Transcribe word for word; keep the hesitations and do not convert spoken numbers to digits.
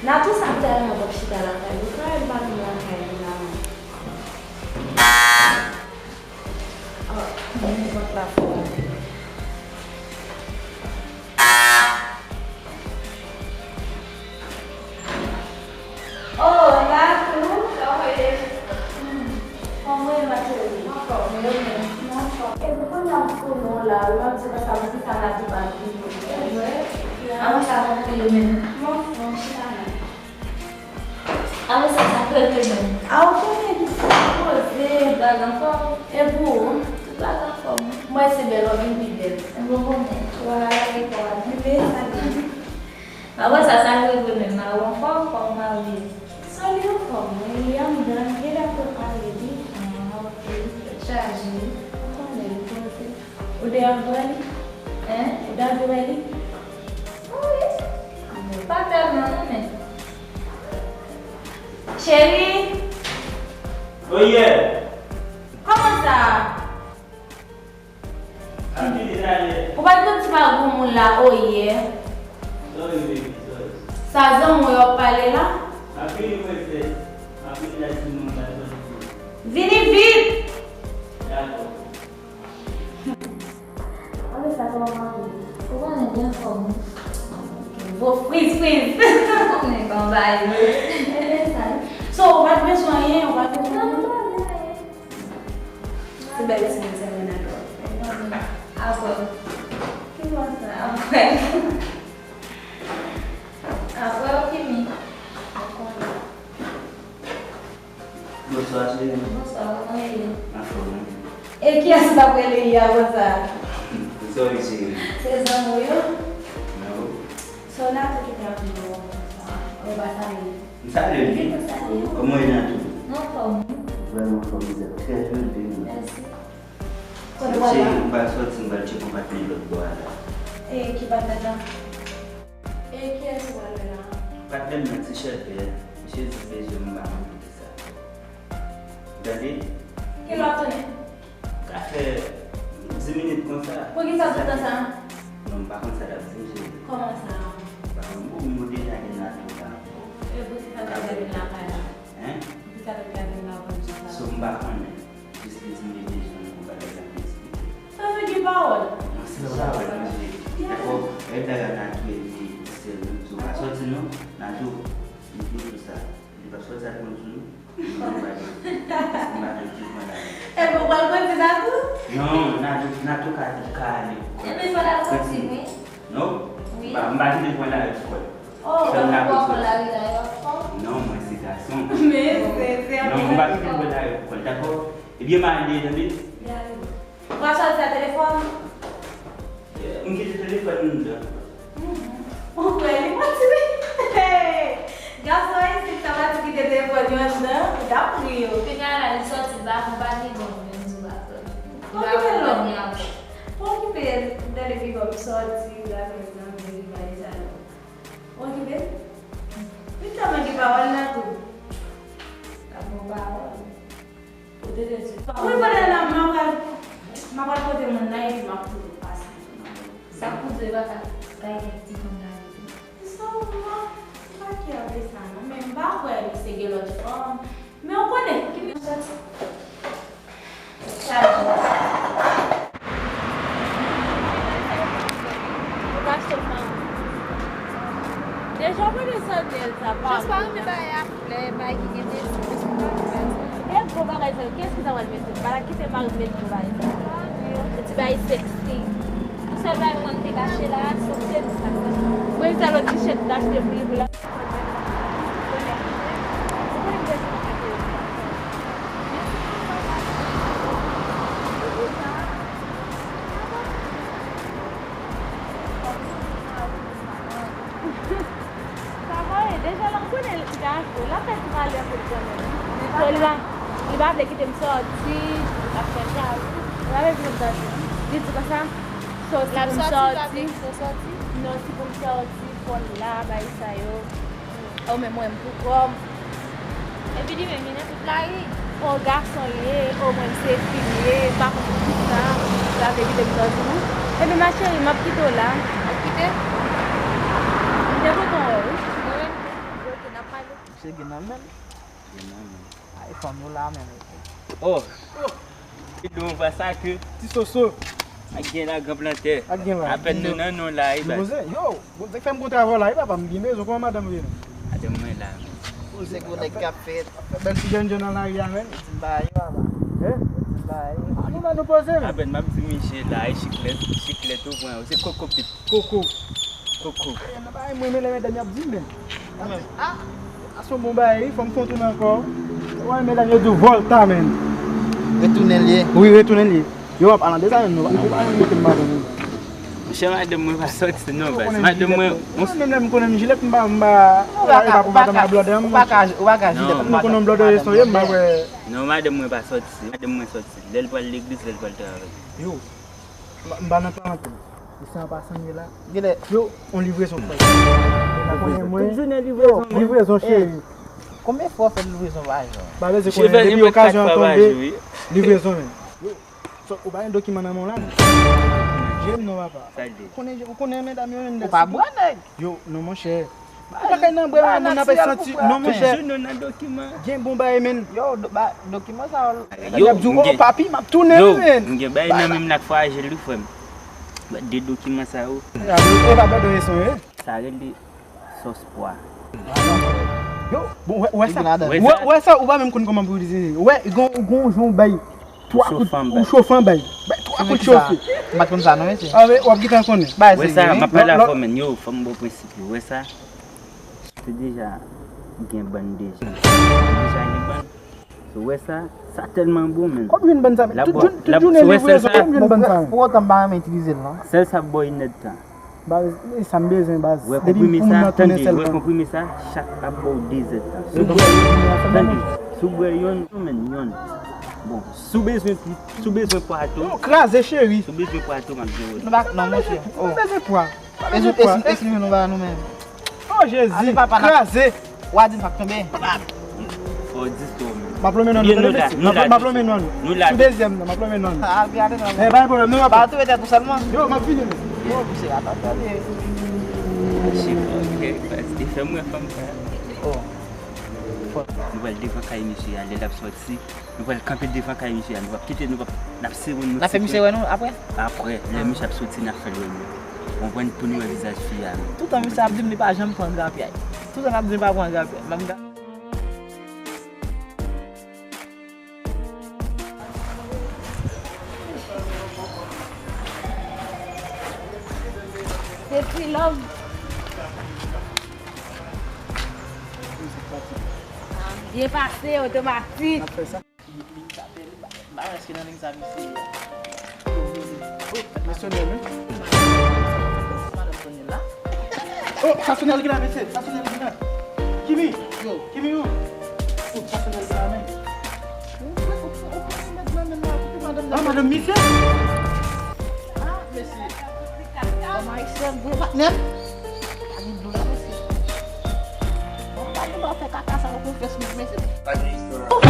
Natou sa tèlman p ap chita lakay li, ou ka al pa vin lakay li la non. Oh, nenpòt la fò. Oh, Natou, kòman w ye? Kòman w ye, ma chérie? Mwen anfòm, mwen anfòm. Epi kounye a m konnen w la, wi, m ap di konsa, poukisa Natou pa vini? E vre? Avan sa, kòman w ye menm? Mwen anfòm, chita non. Avan sa, sa k rete menm? A, ou konnen ki poze. Tout bagay anfòm? E pou ou? Tout bagay anfòm, wi. Mwen se bèl, w ap vin pi bèl. Mwen konnen. Ou pa ka lage kò a non. Men sa li. Apre sa, sa rive menm, mari w anfòm, kòman mari w ye? Soli anfòm, wi, li anndan, li genlè prepare li. Ah, ok, li tèt chaje, wi. Ou konnen, li poze. Ou de avè li? Hein? Ou de avè li? Wi. Pa tèlman, non, men. Cheri! Oye! Kòman sa? Ou pa t konn ti pa granmoun la, oye. Sorry, baby, sorry. Sa zanmi w yo ap pale la? M ap vini prese. M ap vini la, ti moun la soti. Vini vit! Dakò. Apre sa, kòman mari w? Ou konnen, li anfòm, wi. Gwo friz, friz. Ou konnen kòman bagay yo ye. E byen sa, wi. So, ou pa t bezwen anyen, ou pa t bezwen anyen? Non, m pa bezwen anyen. Se bèl ti moun sa, Renato. Apre. Ki bò sa? Apre. Apre, ou fini. Bonswa, cheri. Bonswa, kòman w ye? Anfòm, wi. E kiyès ou t ap rele yè konsa? Sorry, cheri. Se zanmi w yo? Non. So, Natou ki te ap di w konsa. Ou pa salye l? M salye l. Vin pou salye l. Kòman w ye, Natou? M anfòm, wi. Vrèman anfòm, vous êtes très jolie, wi. Mèsi. Kote w al la? Cheri, m pral sòti, m pral tcheke yon patnè lòt bò a la. E ki patnè sa? E kiyès ou pral wè la? Patnè m nan, ti chèpè. Misye di bezwen m, m pa konn poukisa. Tande? Kilè w ap tounen? Sa fè dis minit konsa. Poukisa tout tan sa? Non, m pa konn sa l ap di m, cheri. Kòman sa? M pa konn. Bon, m deja gen Natou la. E poukisa l te vin lakay la? Hein? Poukisa l te vin lakay la? So, m pa konnen. Jis li di m li bezwen m pou bagay la, m eksplike. Sa vle di pawòl? Non, se pa pawòl, mesye. Dakò, e bagay Natou epi sè l, nou di w pa sòti non, Natou, li di w tout sa. Li p ap sòti ak moun sou nou. Mwen pa gen, mwen pa gen ki pran la. Epi w pral konnen Natou? Non, Natou, Natou ka, ka ale. Epi fò l al sòti, wi. Non? Wi. M pa, m pa kite l pran lari pou kò l. Oh, ou pa pran lari la, yo fò? Non, mwen se gason. Men, se, se. Non, m pa kite l pran lari pou kò l, dakò? Ebyen, m ale, tande? Li ale. Ou pa sòti a telefòn? M kite telefòn m anndan. Mhm. Ou kwè li manti, wi. Hey! Gason isit, sa pa di kite telefòn yo anndan, ou t ap ri yo. Kounye a la, li sòti, l pa konpanye, bon, men m di w pa pè. Li pa konpanye ankò. Pa okipe l, tande pi fò, m sòti, l ap vin nan vin bagay sa yo. Ou okipe l? Li tèlman gen pawòl nan tou. L ap bon pawòl. Ou te de ti. Wi, pandan nan, m ap al, m ap al kote moun nan epi m ap toujou pase. Sa k pou di w pa ka bay kèk ti fanm nan epi. Sa w wè, se pa ki ap di sa non, men m pa kwè li se gen lòt fanm. Men w konnen, ki m sòti. Sa di. Ou ka achte fanm. Deja w konnen sandal sa pa. Jis pa renmen bagay a flè, bagay ki gen desi, desi, bagay sa. E gwo bagay sa yo, kiyès ki ta pral mete? M pa ta kite mari m met gwo bagay sa. E ti bagay sexy. Yon sèl bagay mwen te kache la, se tenis la. Mwen, se lòt t-shirt m t achte pou li, pou la. Sa va, e deja la, m konnen l ti gason, l ap fè ti pale anpil kanmenm. So, li pa, li pa vle kite m sòti, l ap fè jalou. Li pa vle kite m sòti. Li di konsa, so, si pou m sòti, non, si pou m sòti, fò l la, bagay sa yo. Ou menm wè m pou kò m. Epi li menm, li nan tout lari. O gason l ye, o mwen m se fi m ye, m pa konn pou kisa, l ap evite m tankou. Epi ma chérie, m ap kite w la. W ap kite? M te kontan wè w, wi. Mwen menm tou. Ok, n ap pale. Misye gen nan men l. Gen nan men l. Ay, fanm yo la menm. Oh! Ki don vwa sa ke ti soso. Ak gen la gran plantè. Ak gen la. Apèn nou nan non la, e baz. Yo, bon, se k fè m kontre avè w la, e papa, m gen bezwen, kòman madanm ou ye non? Madanm mwen la. Ou se gwo nèg k ap fèt. Bèl ti jèn jèn nan lari a, men. Di m bagay yo, papa. Hein? Di m bagay yo. Ah, nou la, nou poze, men. Apèn m ap di misye la, e chiklèt, chiklèt ou pran, se koko pit. Koko. Koko. Nan bagay mwen, men lè medam y ap di m, men. Ah, a se yon bon bagay, wi, fò m fè yon tounen ankò. Wè, medam yo di w vòlta, men. Retounen l ye. Wi, retounen l ye. Yo, w ap al nan dezayè, non, pa nan dezayè, mete m madanm, wi. Monchè, madanm mwen pa sòti, non, baz. Madanm mwen, non, menm lè m konnen m jilèt, m pa, m pa, ou pa ka, ou pa ka, ou pa ka jilèt. Nou konnen blòdè reson ye, m pa wè. Non, madanm mwen pa sòti. Madanm mwen sòti. Lè l pral legliz, lè l pral travay. Yo. M pa nan tan anpil. E se an pasan m ye la. Yo, on livrezon frè. Tout jounen livrezon, men. Livrezon, cheri. Konbyen fwa w fè livrezon pa jou? Pa bezwen konnen, depi okazyon an tonbe, livrezon, men. Yo, so, ou pa gen dokiman nan men w la, non? Jwenn non, papa. Ou konnen, ou konnen medam yo menm. Ou pa bwè, nèg. Yo, non, monchè. Ou pa ka nan bwè, moun nan ap santi. Non, monchè. Toujou nou nan dokiman. Gen bon bagay, men. Yo, do-, ba, dokiman sa yo. Yo, y ap di w, oh, papi, m ap tounen, wi, men. M gen bagay nan men m la k fraje l, wi, frè m. De dokiman sa yo. E pa bòdò reson, wi. Sa rele sòs pwa. Yo, bon, wè, wè sa. Wè, wè sa, ou pa menm konn kòman pou itilize. Wè, gon, gon jan w bay. Twa kout, ou chofe an bay. Bay twa kout chofe. M pa t konn sa non, mesye. Ah, w ap gentan konnen. Wè sa, m ap pale avè w, men, yo, fò m ba w prensip yo. Wè sa, si w te deja gen bann deja. Si w te deja gen bann. So, wè sa, sa tèlman bon, men. Kòb youn bann sa, men. Tout jounen, tout jounen livrezon, kòb youn bann sa, men. Pou otan m pa renmen itilize l non. Sèl sa ap ba w inèdtan. Baz, e sa m bezwen, baz. Depi pou moun nan tounen sèl. Wè konprime sa, chak ap ba w de zèdtan. Si w bwè, tande, si w bwè yonn, ou menm yonn. Bon, si w bezwen pli, si w bezwen pwa tou. Yo, kraze, cheri. Si w bezwen pwa tou, m ap jere w. Nou pa, non, monchè. Ou bezwen pwa. E si, e si, e si nou ba nou menm. Oh, Jezi, kraze. W a di m pa k tonbe. Fò w di tou, men. M ap lonmen non nou, tande, mesye. M ap lonmen non nou. Sou dezyèm nan, m ap lonmen non nou. Ah, gade non. Eh, pa gen pwoblèm, non, papa. Pa touye tèt ou sèlman. Yo, m ap vini, men. Yo, misye, atann, tande. Chif, ok, baz, te fè m wè fanm sa. Oh. Nou pral devan kay misye a, lè l ap sòti. Nou pral kanpe devan kay misye a, nou p ap kite, nou p ap, n ap sere yon ti pwen. N ap fè misye wè nou apre? Apre, lè misye ap soti, n ap fè l wè nou. Konprann, pou nou wè vizaj fi a, men. Toutan misye ap di m li pa janm pran grapyay. Toutan l ap di m pa pran grapyay. M ap ga- Se ti love. Ah, byen pase, otomatik. Ba, èske nan liy sa, mesye? Mesye, men. Madanm Sonia la. Oh, sa Sonia ki la, mesye. Sa Sonia ki la. Kimi? Yo. Kimi, yo. Oh, sa Sonia ki la, men. Ah, madanm misye. Ah, mesye. Kòman ayisyen gwo patnè? Pa gen dlo la, mesye. Bon, pa gen dwa fè kaka sa yo konfyans, mesye. Pa gen istwa.